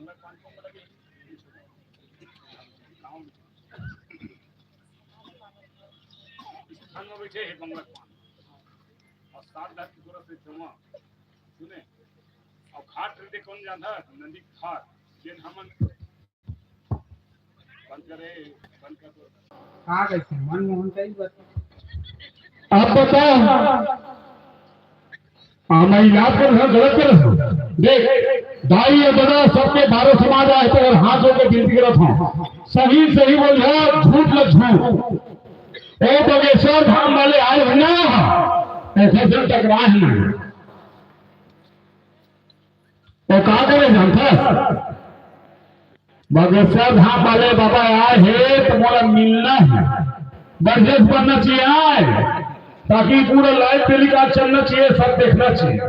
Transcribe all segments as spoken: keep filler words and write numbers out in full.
स्थान में बैठे हैं बंगला पान और सात लाख की गोरस से जमा सुने और घाट रहते कौन जानता है? नदी घाट, जेन हमन बंद करे, बंद कर दो। कहाँ गए थे? मनमोहन का ही बस। आप बताओ, हाँ, मैं इलाज कर रहा हूँ, गलत कर रहा हूँ। देख, दाई या दादा, सबके बारह समाज आए थे और हाथ जोड़ के विनती करत हूँ, सही सही बोल रहा, झूठ न झूठ। ए बागेश्वर धाम वाले आए हो ना, ऐसे से टकराए हैं। वो का करे जानता है? बागेश्वर धाम वाले बाबा आए हैं तो मोला मिलना है, बरजेस बनना चाहिए आए, ताकि पूरा लाइव टेलीकास्ट चलना चाहिए, सब देखना चाहिए,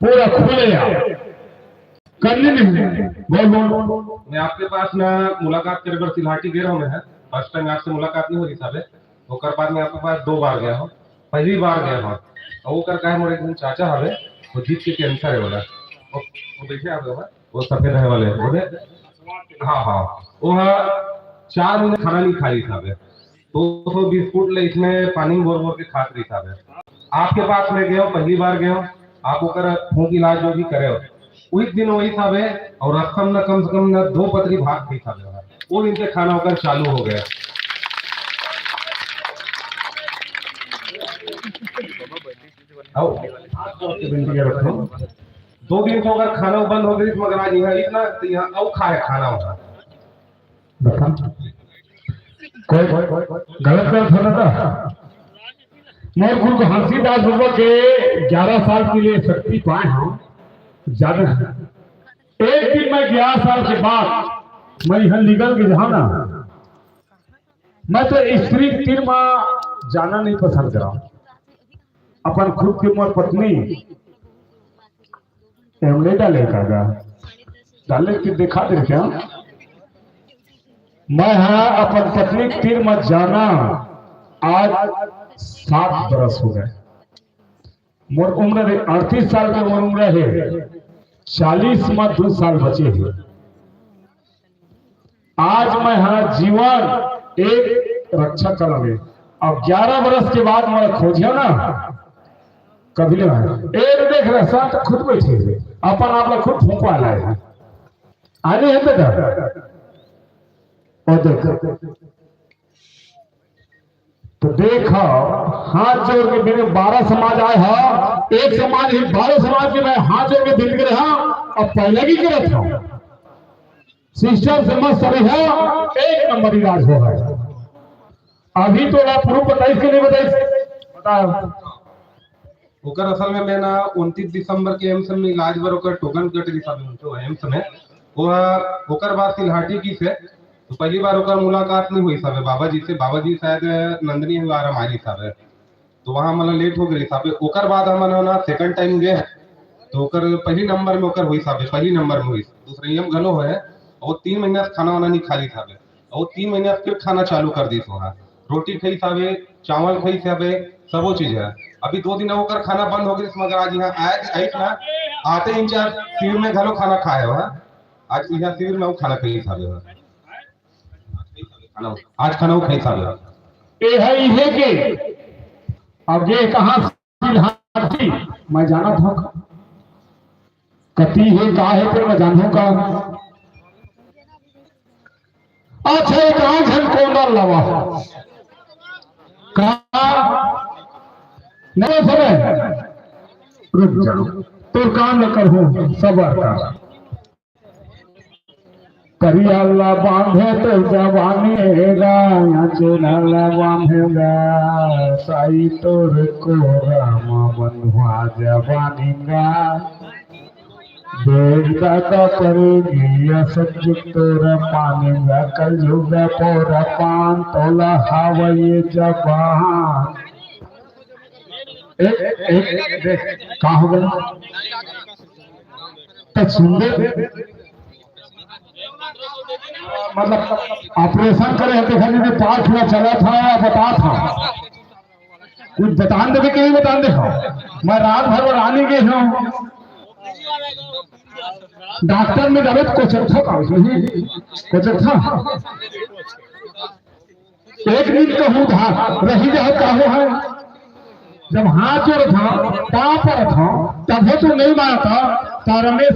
पूरा खुले आम। करने नहीं, बोल, बोल, बोल। मैं आपके पास ना मुलाकात करे बर सिलहाटी गए रहो मैं, फर्स्ट टाइम आपसे मुलाकात नहीं हो रही साहब। ओकर बाद मैं आपके पास दो बार गया हूँ। पहली बार गया हूँ और ओकर का है, मोर एक दिन चाचा हवे, वो जीत के कैंसर है बोला, वो, वो देखे आप लोग, वो सफेद रहे वाले, वो दे, हाँ, हाँ, वो है, चार महीने खाना नहीं खाई साहब, दो सौ बिस्कुट ले इसमें पानी में बोर बोर के खात रही साहब। आपके पास मैं गया हूँ, पहली बार गया हूँ, आप ओकर फूंक इलाज जो भी करे हो, उस दिन वही साहब है, और रस्ता में ना कम से कम ना दो पतरी भात खाई साहब, वो दिन से खाना ओकर चालू हो गया। आओ, हाथ जोड़ के विनती करता हूँ। दो दिन से अगर खाना बंद हो गई, मगर आज यहाँ इतना, तो यहाँ आओ खाए खाना होगा। बता। कोई गलत गलत हो रहा था। मैं गुरु घासीदास बाबा के ग्यारह साल के लिए शक्ति पाए हूँ, ज्यादा है। एक दिन मैं ग्यारह साल के बाद मैं यहाँ निकल के जहाँ ना, मैं तो स्त्री तीर में जाना नहीं पसंद करा। अपन खुद के मोर पत्नी, हम नहीं डाले कागा, डाले कि दिखा दे क्या? मैं हाँ अपन पत्नी तीर में जाना आज सात बरस हो गए। मोर उम्र रे अड़तीस साल के मोर उम्र है, चालीस में दो साल बचे हैं। आज मैं हाँ जीवन एक रक्षा कलम है। अब ग्यारह बरस के बाद मैं खोजिया ना, कभी नहीं आया। एक देख रहे संत खुद बैठे हुए, अपन आप लोग खुद फूंकवा लाए हैं। आने हैं बेटा? और देख, तो देखो, हाथ जोड़ के मेरे बारह समाज आए हो, एक समाज ही बारह समाज के मैं हाथ जोड़ के विनती करे हाँ, अब पहले की गलत हो। सिस्टम से मत सही है, एक नंबर इलाज हो है। अभी तो आप प्रूफ बताइस के नहीं बताइस? बताओ। ओकर असल में मैं ना उनतीस दिसंबर के एम्स में इलाज बर ओकर टोकन कट रही सब उनके एम्स में। वो ओकर बाद सिलहाटी की से तो पहली बार ओकर मुलाकात नहीं हुई साहब बाबा जी से। बाबा जी शायद नंदनी हुआ रहा हमारी साहब, तो वहाँ मतलब लेट हो गई साहब। ओकर बाद हम ना सेकंड टाइम गए हैं, तो ओकर पहली नंबर में ओकर हुई साहब, पहली नंबर में हुई। दूसरे नियम घलो है, वो तीन महीना से खाना वाना नहीं खा ली साहब, और तीन महीना से फिर खाना चालू कर दी वहाँ। रोटी खाई साहब, चावल खाई साहब, सबो चीज है। अभी दो दिन ओकर खाना बंद हो गई, मगर आज यहाँ आए, आई ना, आते इंचार्ज शिविर में घलो खाना खाए वहाँ। आज यहाँ शिविर में वो खाना खाई साहब वहाँ। खाना, आज खाना वो खाई साहब। ए है इहे के, अब ये कहाँ सिलहाटी, मैं जानत हूँ। कती हे, का हे, तेला मैं जानहूँ का? अच्छा, एक आध झन कोंदा लवा। का? नहीं सुने? रुक जाओ। तोर काम न करहूँ, सबर कर। करिया ला बांधे तो जवानी गा, या चोला ला बांधे गा, साई तोर कोरा मा बंधुआ जवानी गा। देख दादा करेगी या सज्जु तोरा पानी गा, कलयुग पोरा पान तोला हावये जबान। ए, ए, ए, देख, का हो गया? तो सुन दे। मतलब, ऑपरेशन करे हैं, देखा नहीं, पाँच पूरा चला था या बता था। कुछ बतान देवे कि नहीं बतान दे? हाँ। मैं रात भर वो रानी के हूँ। डॉक्टर में जाबे त कोचकथा का, सही? कोचकथा। एक दिन कहूँ धार रही जाए, का हो है? जब हाथ जोड़त हँव, पाँव परत हँव, तभो तो नहीं मानत हँव, त रमेश,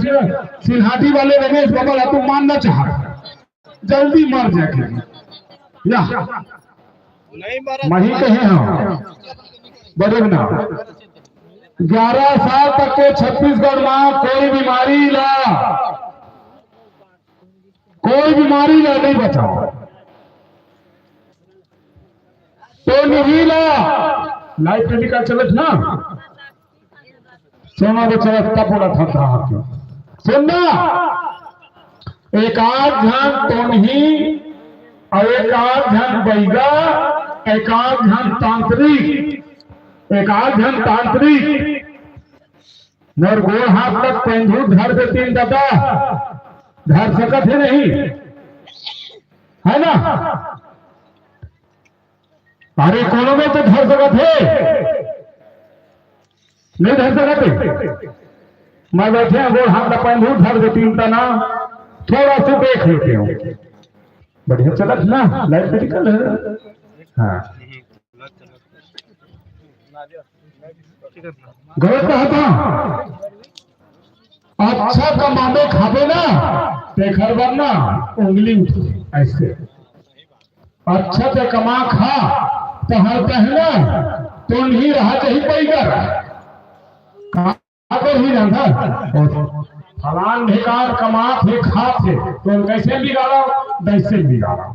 सिल्हाटी वाले रमेश बाबा ला तो मानना चाहत हँव। जल्दी मर जाए के। या। मही कहे हँव, बड़े ना। ग्यारह साल तक के छत्तीसगढ़ में कोई बीमारी ला, कोई बीमारी ला नहीं बचाव। तो नहीं ला, लाइव टेलीकास्ट चलत ना, सोना बेचारा तब बोला था, था के। सुनना, एक आध झन टोनही अउ एक आध झन बइगा, एक आध झन तांत्रिक, एक आध झन तांत्रिक मोर गोड़ हाथ तक पैंधू धर देतिन दादा, धर सकत हे नहीं, है ना? अरे कोनो में तो धर सकत हे, नहीं धर सकत हे। मैं बैठे हँव, गोड़ हाथ ला पैंधू धर देतिन तना, थोड़ा सा देख लेते हो। बढ़िया चलत ना, लाइव टेलीकास्ट है। हाँ। गलत कहत हँव। अच्छा कमाबे खाबे ना, तेखर बर ना उंगली उठे ऐसे। अच्छा ते कमा खा, तहर पहना, तो नहीं रहा, चाही पैदा रहा। का करही जानथा? फलान बेकार कमात हे, खात हे, तो कैसे बिगाड़ा, वैसे बिगाड़ा।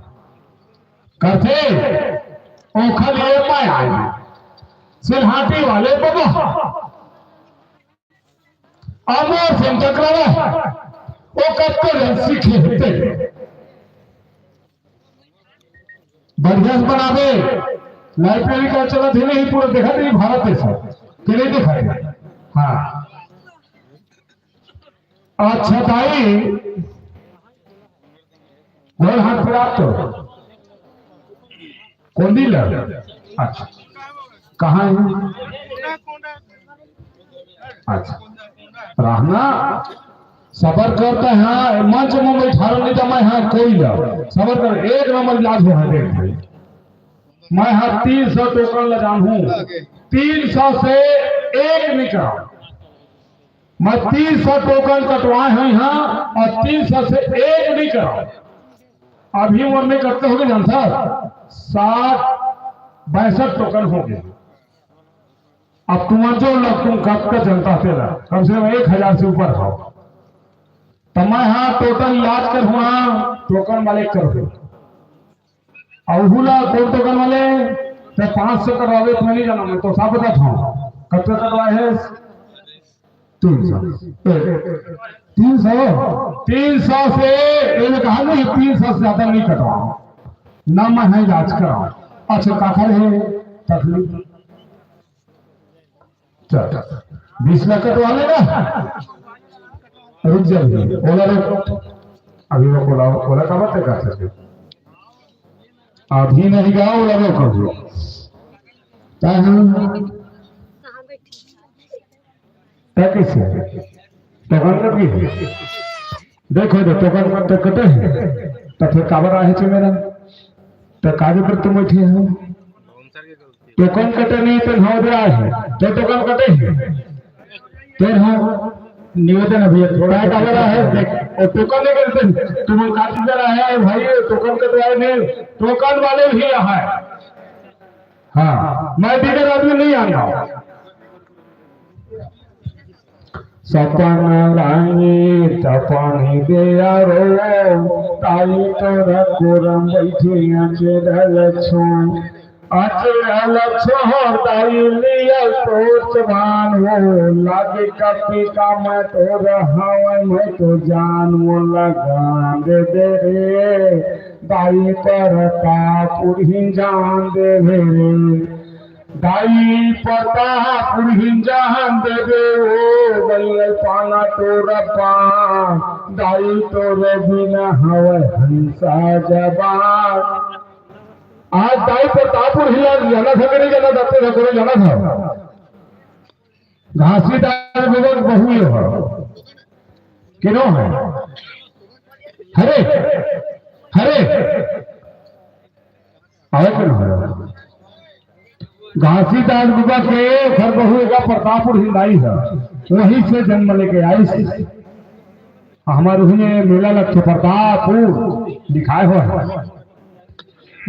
करथे, ओखर लिए मैं आई। सिलहाटी वाले बाबा, अमर सिंह टकरावा, वो कब तो सीखे होते। बढ़िया से बनाबे, लाइव टेलीकास्ट चलत हे नहीं, पूरा देखत हे भारत देश में, कि नहीं देखत हे? हाँ। अच्छा दाई, गोड़ हाथ पकड़ा तो। कोंडी ल? अच्छा, कहाँ हे? अच्छा, रहना सबर करता है, मंच में बैठारो नहीं तो मैं हाँ कोई ल सबर कर, एक नंबर इलाज हो है, देख भाई। मैं हाँ तीन सौ टोकन ल जानहूँ, तीन सौ से एक निकला। मैं तीन सौ टोकन कटवाए हँव हाँ, अउ तीन सौ से एक नहीं कराव। अभी मोर में कतका हो गे जानथा? साठ, बासठ टोकन हो गे। अब तुमन जोड़ लो, तुम कतका जनता तेला, कम से कम एक हजार से ऊपर हो। त मैं हाँ टोटल इलाज करहूँ हाँ, टोकन वाले करहूँ। अउ उहू ला कोन टोकन वाले? त पाँच सौ करवाबे, त मैं नहीं जानव, मैं तो सब बताथँव। कतका कटवाए हे? तीन सौ। तीन सौ? तीन सौ से, ये कहा नहीं, तीन सौ से ज्यादा नहीं कटवाव। ना मैं हाँ इलाज कराव। अच्छा, काखर हे तकलीफ? चल, बीस लाख कटवा लेना। रुक जा भैया, ओला रोक। अभी वो ओला, ओला का बात है, कर सकते? अभी नहीं गा, ओला रोक अभी। तैं हम तैं कैसे? टोकन कट गे? देखो तो टोकन तो कटे हे, त फिर काबर आहे छे मेरा? त काजे पर तुम बैठे हो? टोकन कटे नहीं तो नवोदय आहे, तो टोकन कटे हे। तो हाँ, निवेदन है भैया, थोड़ा काबर आहे, देख, और टोकन नहीं करते, तुम काट कर आए हैं भाई, टोकन कटवाए नहीं, टोकन वाले भी आहे। हाँ, मैं बिगर आदमी नहीं आना। सपना रानी तपनी दे यारो, ताई तोरा कोरम बैठे अचरल छो, अचरल छो, ताई लिया तोर जवान हो, लागे कपी का मैं तोर हवन, मैं तो जान वो लगान दे दे रे, दाई परतापुर ही जान दे रे। दाई परतापुर ही जान देबे ओ, बल्ले पाना तोर पान, दाई तोर बिना हवय हंसा जबान। आज दाई परतापुर ही ला जाना था कि नहीं जाना था, तेरा को जाना था। घासीदास भगत बहू ये हो। किरो है? हरे, हरे, आवे के ना हो। घासीदास बाबा के घर बहू एगा प्रतापपुर हिंदाई है, वहीं से जन्म लेके आई से। हमार उही मेला लगथे प्रतापपुर लिखाए हुआ है।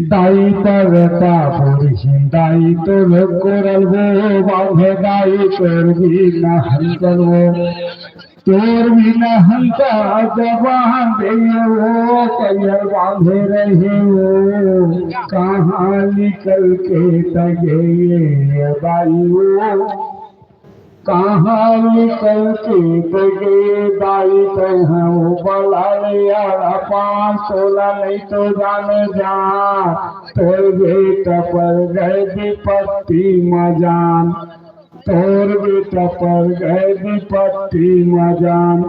दाई परतापुर हिंदाई तोर कोरल वो बांधे दाई तोर बिना हंसल वो। तोर बिना हंसा जबान दे वो, कइयर बांधे रहे वो, कहाँ निकल के त गे ये दाई वो। कहाँ निकल के त गे दाई तैं हव बलाले यार पान तोला नहीं तो जाने जा। तोर बेटा पर गए विपत्ति म जान, तोर बेटा पर गए विपत्ति म जान।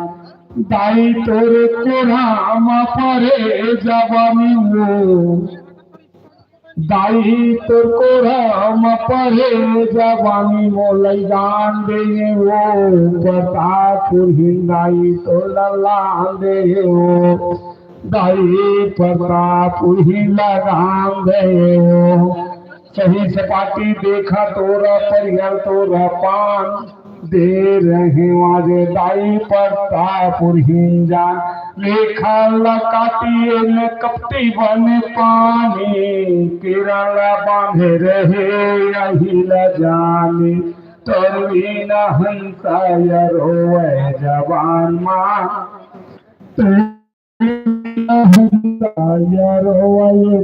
दाई तोर कोरा म परे जवानी वो, दाई तोर कोरा म परे जवानी मोला जान दे वो, प्रतापपुर हिंदाई तोला लान दे वो, दाई प्रतापपुर हिंदा गान दे वो। सही सपाटी देखा तोरा परिहर तोरा पान, दे रहे वाजे दाई परतापुर हिंजा। लेखा ला काटिए न कपटी बन पानी, पीरा ला बांधे रहे यही ला जानी। तोर बिना हंसा या रोवे जवान माँ, तोर बिना हंसा या रोवे